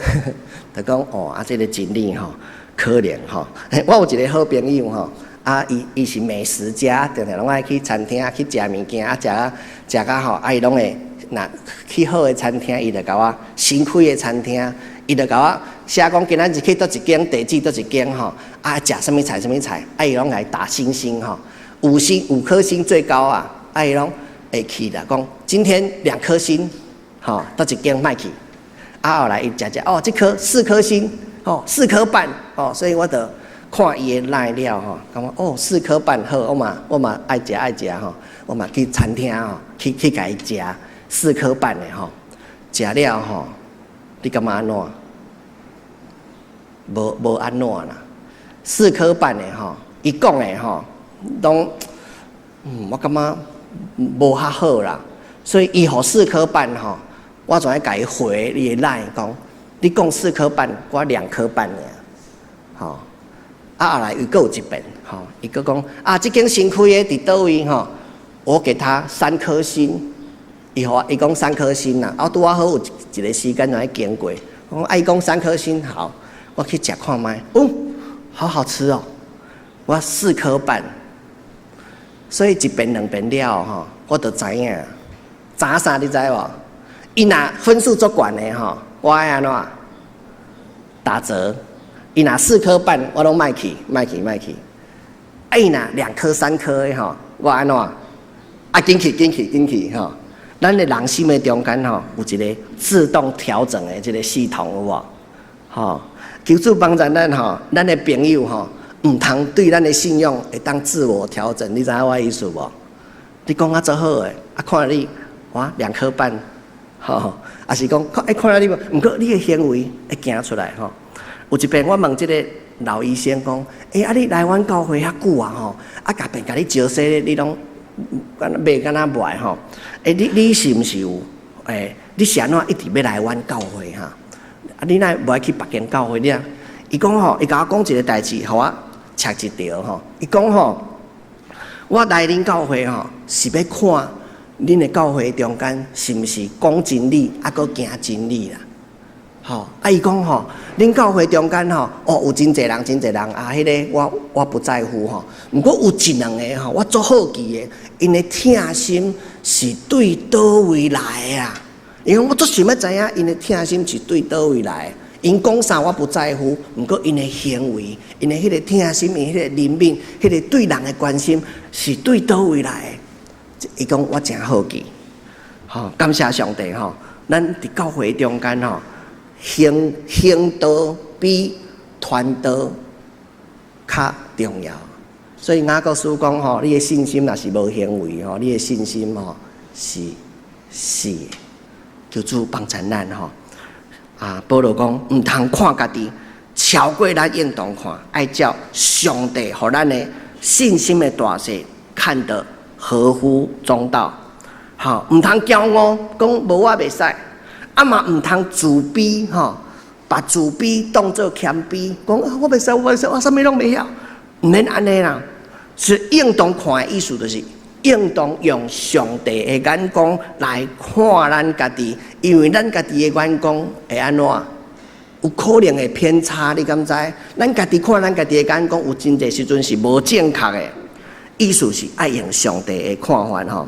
就講哦，啊，這个真理吼，可憐吼。我有一个好朋友吼，啊，伊是美食家，定定攏愛去餐廳去食物件，啊，食甲吼，啊，伊攏會若去好的餐廳，伊就共我新開的餐廳，伊就共我寫講今仔日去佗一間，地址佗一間吼，啊，食啥物菜啥物菜，啊，伊攏共伊打星星吼，五星五顆星最高啊，啊，伊攏會去啦，講今天兩顆星，吼，佗一間莫去，啊，後來伊食食，哦，這顆四顆星，哦，四顆半，哦，所以我就看伊的 LINE 了吼，感覺哦，四顆半好，我嘛愛食愛食吼，我嘛去餐廳吼，去共伊食四顆半的吼，食了吼，你感覺按怎？無按怎啦，四顆半的吼，伊講的吼，攏，我感覺無較好啦，所以伊予四顆半吼，我就愛共伊回伊的 LINE 講，你講四顆半，我兩顆半爾，吼，啊後來伊閣有一遍，吼，伊閣講啊，這間新開的佇佗位吼，我給他三顆星，伊予我伊講三顆星啦，啊拄仔好有一個時間就愛經過，我講啊伊講三顆星好。我去食看覓，哦，好好吃哦！我四顆半，所以一遍兩遍了吼，我就知影，知啥你知無？伊若分數足懸的吼，我愛按怎打折？伊若四顆半，我攏莫去，莫去，莫去。啊，伊若兩顆三顆的吼，我按怎？啊，緊去，緊去，緊去吼！咱的人心的中間吼，有一個自動調整的這个系統有無？吼！求主幫助咱吼，咱的朋友吼，毋通對咱的信仰會當自我調整，你知影我意思無？你講啊足好的，啊看你哇兩顆半，吼，抑是講看，看你無，毋過你的行為會行出來吼。有一遍我問這个老醫生講，欸，啊你來阮教會遐久啊吼，啊共別共你招洗，你攏敢若袂敢若袂吼？欸，你是毋是有？欸，你是按怎一直欲來阮教會哈？啊！你若無愛去別間教會？你啊？伊講吼，伊共我講一个代誌，予我捒一著吼。伊講吼，我來恁教會吼，是欲看恁的教會中間是毋是講真理，抑閣行真理啦。吼！啊，伊講吼，恁教會中間吼，哦，有真濟人，真濟人啊，彼个我不在乎吼。毋過有一兩个吼，我足好奇的，𪜶的疼心是對佗位來的啊？因為我足想欲知影，𪜶的疼心是對佗位來的。𪜶講啥我不在乎，毋過𪜶的行為，𪜶的彼个疼心，𪜶彼個憐憫，彼个對人的關心，是對佗位來的？伊講我誠好奇，吼，感謝上帝吼，咱佇教會中間吼，行道比傳道較重要。所以雅各書講吼，你的信心若是無行為吼，你的信心吼是死的。求主幫助咱吼。啊，保羅講，毋通看家己超過咱應當看，愛照上帝予咱的信心的大細，看得合乎中道。吼，毋通驕傲，講無我袂使，啊嘛毋通自卑，吼，把自卑當做謙卑，講我袂使，我袂使，我啥物攏袂曉，毋免按呢啦。是應當看的意思，就是應當用上帝的眼光來看咱家己，因為咱家己的眼光會按怎？有可能會偏差，你敢知？咱家己看咱家己的眼光，有真濟時陣是無正確的。意思是愛用上帝的看法吼。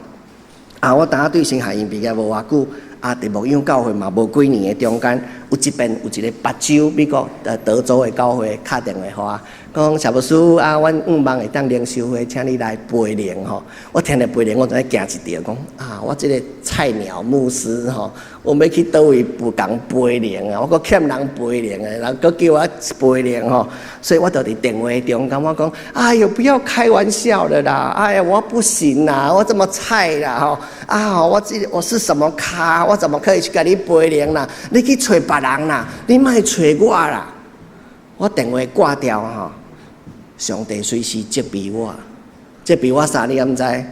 啊，我當對神學院畢業無偌久，啊，佇牧養教會嘛無幾年的中間，有一遍有一個別州美國德州的教會敲電話予我，講謝牧師啊，阮向望會當靈修會，請你來培靈吼。我聽著培靈，我就驚一跳，講啊，我這個菜鳥牧師吼，我欲去佗位予人培靈啊，我閣欠人培靈的，人閣叫我培靈吼，所以我就佇電話中間我講，哎喲，不要開玩笑了啦，哎呀，我不行啦，我這麼菜啦吼，啊，我這我是什麼咖，我怎麼可以去共你培靈啦？你去揣別人啦，你莫揣我啦。我電話掛掉吼，上帝隨時責備我，責備我啥？你敢知？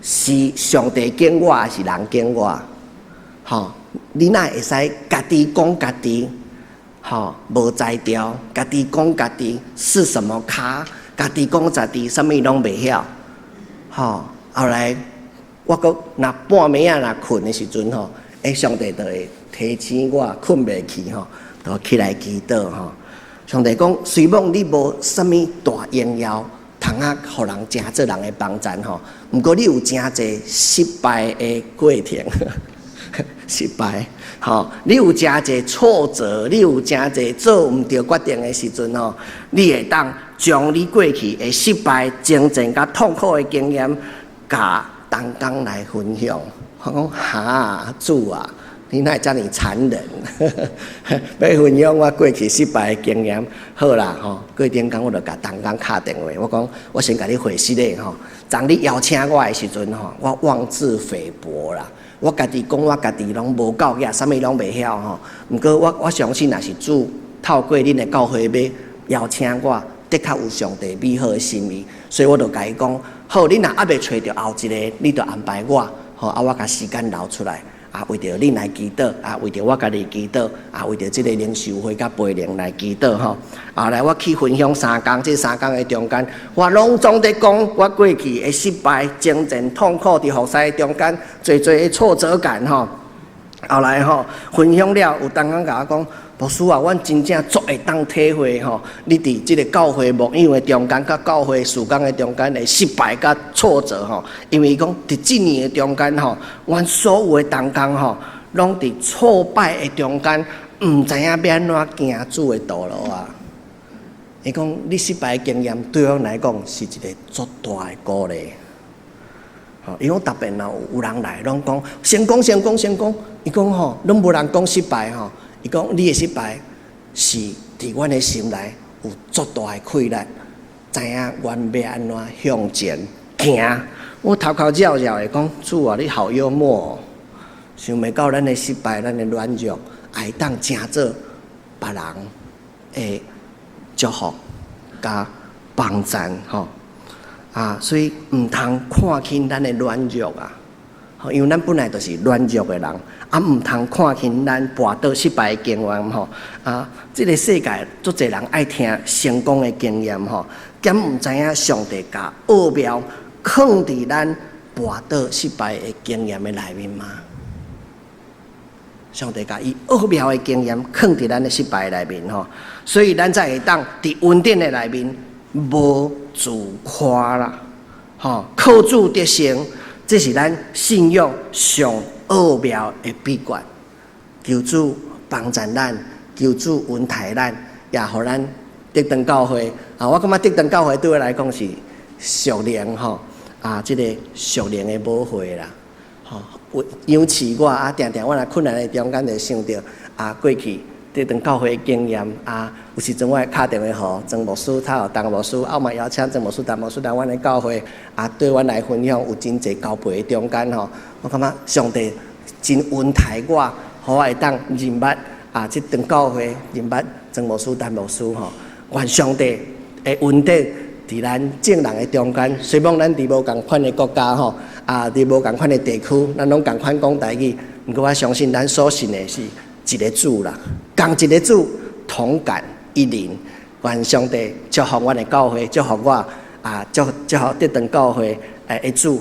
是上帝揀我，還是人揀我？吼，你哪會使家己講家己？吼，無才調，家己講家己是什麼咖？家己講家己，啥物攏袂曉。吼，後來我閣若半暝仔若睏的時陣吼，欸，上帝就會提醒我睏袂去吼，就起來祈禱吼。上帝講，雖罔你無啥物大榮耀，通啊，予人誠做人的幫贊吼，毋過你有誠濟失敗的過程，失敗吼，你有誠濟挫折，你有誠濟做毋著決定的時陣吼，你會當將你過去的失敗、掙扎佮痛苦的經驗，共同工來分享。我講哈，主啊！你哪會遮爾殘忍？欲分享我過去失敗的經驗，好啦吼。過頂工我就共同工敲電話，我講我先共你回實咧吼。昨你邀請我的時陣吼，我妄自菲薄啦。我家己講我家己攏無夠額，啥物攏袂曉吼。毋過我相信，若是主透過恁的教會欲邀請我，的確有上帝美好的心意，所以我就共伊講，好，你若猶未揣著後一个，你就安排我，吼啊，我共時間留出來。啊，為著恁來祈禱，啊，為著我家己祈禱，啊，為著這個靈修會佮培靈來祈禱吼。後來我去分享三工，這三工的中間，我攏總佇講我過去的失敗、掙扎、痛苦，佇服侍的中間，濟濟的挫折感吼。後來吼，分享了，有同工共我講，牧師啊，阮真正足會當體會吼，你佇這個教會牧養的中間，佮教會事工的中間的失敗佮挫折吼，因為伊講佇這年的中間吼，阮所有的同工吼，攏佇挫敗的中間，毋知影欲按怎行主的道路啊。伊講你失敗的經驗對阮來講是一個足大的鼓勵。吼，伊講特別若有人來，攏講成功、成功、成功。伊講吼，攏無人講失敗吼。伊講你的失敗是佇阮的心內有足大的氣力，知影阮欲按怎向前行。我頭殼繞繞的講，主啊，你好幽默哦！想袂到咱的失敗、咱的軟弱，會當成做別人的祝福佮幫贊吼。啊，所以毋通看輕咱的軟弱啊！因為咱本來就是軟弱的人，啊，毋通看輕咱跋倒失敗的經驗吼。啊，這個世界足濟人愛聽成功的經驗吼，敢毋知影上帝共奧妙囥佇咱跋倒失敗的經驗的內面嗎？上帝共伊奧妙的經驗囥佇咱的失敗內面吼，所以咱才會當佇恩典的內面無自誇啦，吼，靠主得勝。這是咱信仰上奧妙的秘訣。求主幫助咱，求主恩待咱，也予咱得當教會。啊，我感覺得當教會對我來講是屬靈吼，啊，這個屬靈的母會啦，吼，養飼我啊，定定我若困難的中間就想著啊，過去得當教會的經驗啊，有時陣我會敲電話予曾牧師，他有陳牧師，啊，嘛邀請曾牧師、陳牧師來阮的教會，啊，對阮來分享有真濟交陪的中間吼，我感覺上帝真恩待我，予我會當認捌啊，這間教會認捌曾牧師、陳牧師吼，願上帝的恩典佇咱眾人的中間。雖罔咱佇無仝款的國家吼，啊，佇無仝款的地區，咱攏仝款講台語。毋過我相信咱所信的是一个主啦，仝一个主，同感一靈。願上帝祝福阮的教會，祝福我啊，祝福德堂教會的主，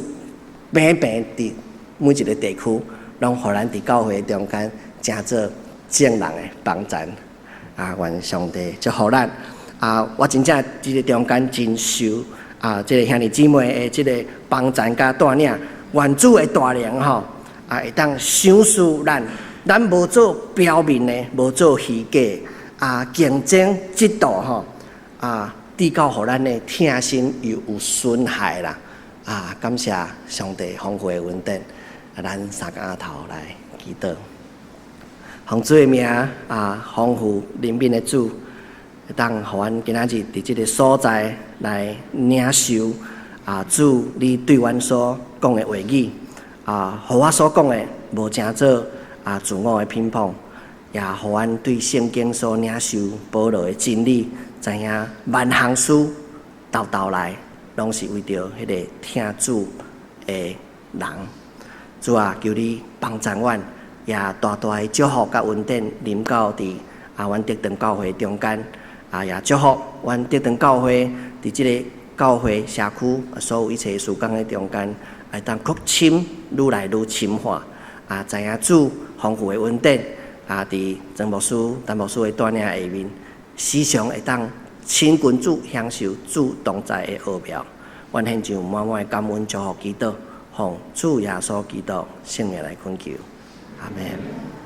平平佇每一个地區，攏予咱佇教會中間成做眾人的幫贊。啊，願上帝祝福咱。啊，我真正佇這个中間真受啊，這个兄弟姊妹的這个幫贊佮帶領，願主的大能吼，啊，會當賞賜咱，咱無做表面的，無做虛假，啊，競爭嫉妒吼，啊，至到予咱的疼心又有損害啦。啊，感謝上帝豐富的恩典，啊，咱三個阿頭來祈禱，奉主的名啊，豐富憐憫的主，會當予阮今仔日佇這个所在來領受啊，主你對阮所講的話語啊，予我所講的無成做啊自我的評判，也予阮對聖經所領受保羅的真理，知影萬項事到頭來攏是為著彼个疼主的人。主啊，求你幫贊阮，也大大的祝福佮恩典臨到佇啊，阮德堂教會中間。啊，也祝福阮德堂教會佇這个教會社區所有一切事工的中間，會當閣深愈來愈深化。啊，知影主豐富的恩典，啊，佇曾牧師、陳牧師的帶領下面，時常會當親近主，享受主同在的奧妙。阮獻上滿滿的感恩祝福祈禱，奉主耶穌基督聖名來懇求，阿門。